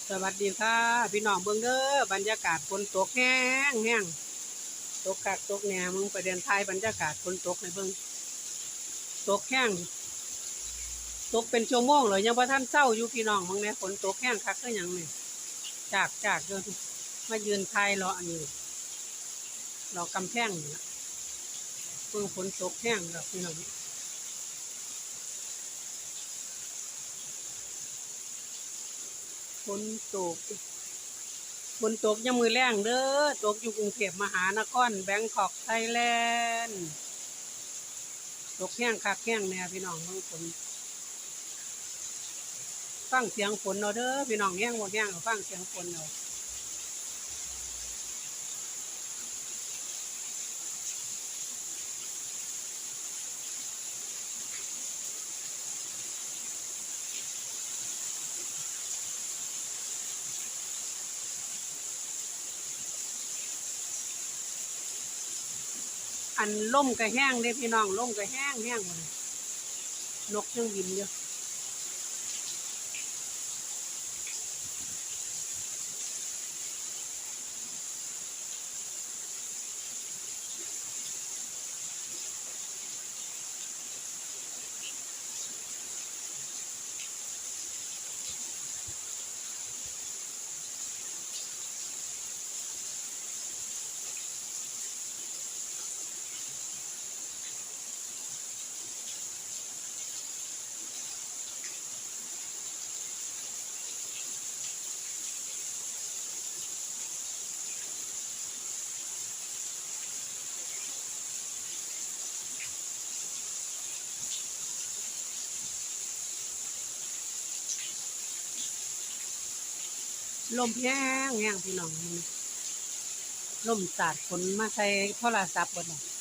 ສະຫວັດດີຄ່ະພີ່ນ້ອງ ເບິ່ງເດີ ບັນຍາກາດຝົນຕົກແຮງໆ ຕົກຄັກຕົກແນ່ ເບິ່ງ ໄປເດີນຖ່າຍບັນຍາກາດຝົນຕົກໃຫ້ເບິ່ງ ຕົກແຮງ ຕົກເປັນຊົ່ວໂມງແລ້ວ ຍັງບໍ່ທັນເຊົາຢູ່ພີ່ນ້ອງ ເບິ່ງແດ່ ຝົນຕົກແຮງຄັກຄືຫຍັງນີ້ ຈາກໆ ຢູ່ ມາຢືນຖ່າຍເລາະອັນນີ້ ເລາະກຳແພງນີ້ລະ ເບິ່ງຝົນຕົກແຮງແລ້ວພີ່ນ້ອງ. ຝົນຕົກ ຝົນຕົກຍາມມື້ແລງເດີ ຕົກຢູ່ກຸງເທບມະຫານະຄອນ ແບງຄອກ ໄທແລນ ຕົກແຮງຄັກແຮງແນ່ພີ່ນ້ອງ ເບິ່ງຝົນ ຟັງສຽງຝົນເອົາເດີພີ່ນ້ອງ ແຮງບໍ່ແຮງກໍຟັງສຽງຝົນເອົາ. ອັນ ລົມກໍແຮງເດ້ພີ່ນ້ອງ ລົມກໍແຮງແຮງ ນົກຍັງບິນຢູ່. ລົມແຮງແຮງພີ່ນ້ອງ ລົມສາດຝົນມາໃສ່ໂທລະສັບເບິດແລ້ວ.